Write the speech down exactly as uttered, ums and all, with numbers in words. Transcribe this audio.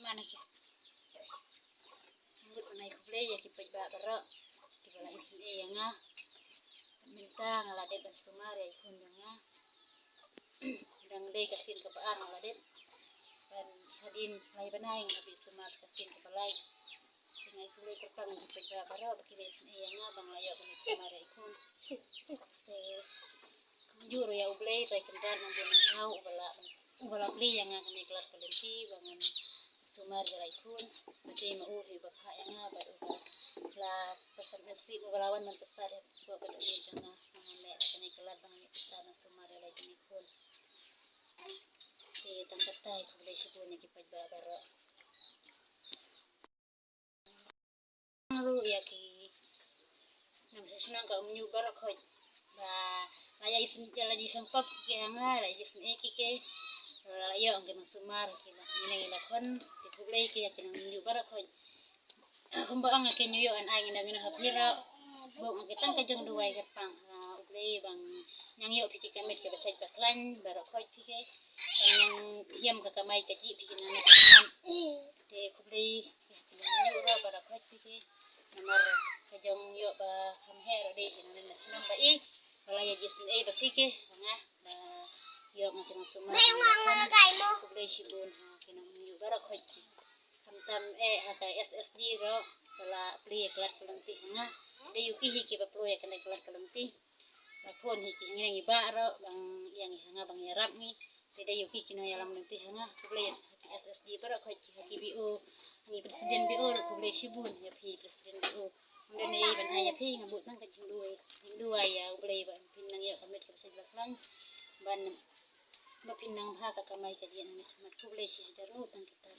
Ana ki. Ngut ban ai khublei ïa ki paidbah baroh kiba la isynei ïa nga. Mynta nga la dep ban sumar ïa i khun jong nga. Dang dei ka sien kaba ar nga la dep. Ban hadien lai bnai nga la sumar ka sien kaba lai. Te nga ai khublei kyrpang ïa ki paidbah baroh ba ki la isynei ïa nga ba nga la ïoh ban sumar ïa i khun. Te kumjuh ruh ïa U Blei trai kynrad nongbun nongthaw uba la, uba la plie ïa nga kane ka lad ka lynti ba ngan sumar ïa la i khun. Te ma u hi uba phah ïa nga bad uba la pyrsad nasib, uba la wan ban pyrsad ïa ka dohnud jong nga ba ngan leh kane ka lad ba ngan ïoh pyrsad ban sumar ïa la i khun. Te tang katta, khublei shibun ïa ki paidbah baroh. Ruh ïa ki nongshong shnong ka Umñiuh baroh khoit ba la ïa isynei, la ïa isynei pap ki ha nga, la ïa isynei ki ke, la ïoh ki ban sumar ki ba ngi nang ïa la khun. Te khublei ki ïa ki nong Umñiuh baroh khoit. Kumba ong ki, ngi ïoh an ai ngi nang ïa ha phi ruh. Bok ong ki tang ka jong duwai kyrpang ha U Blei ba ngan ïoh phi ki ka met kaba shait ba khlaiñ baroh khoit phi ke. Ba ngan ïam ka kamai kajih phi ki nang. Te khublei ïa ki nong Umñiuh ruh baroh khoit phi ke. Namar ka jong ïoh ba kham heh ruh dei ki nong na shnong ba i ba la ïa isynei ba phi ke. Nga ba ïoh nga ki nong sumar. Khublei shibun ha ki nong Umñiuh baroh khoit ki. Khamtam eh ha ka S S D ruh ba la plie ïa ka lad ka lynti ha nga. Dei ïa ki hi kiba plie ïa kane ka lad ka lynti. Ba phone hi ki ha ngi nang i bah ruh ba ïa ngi ha nga ba ngi ïarap ngi. Te dei ïa ki ki nongïalam lynti ha nga. Khublei ha ki S S D baroh khoit ki, ha ki B O, ha ngi president B O ruh khublei shibun ïa phi president B O. Ym don ei ban ai ïa phi, nga buh tang ka jingduwai, jingduwai ïa U Blei ba phin nang ïoh ka met kaba shait ba khlaiñ. Ban ba phin nang bha ka kamai kajih na shakhmat. Khublei shi hajar nguh tang kita.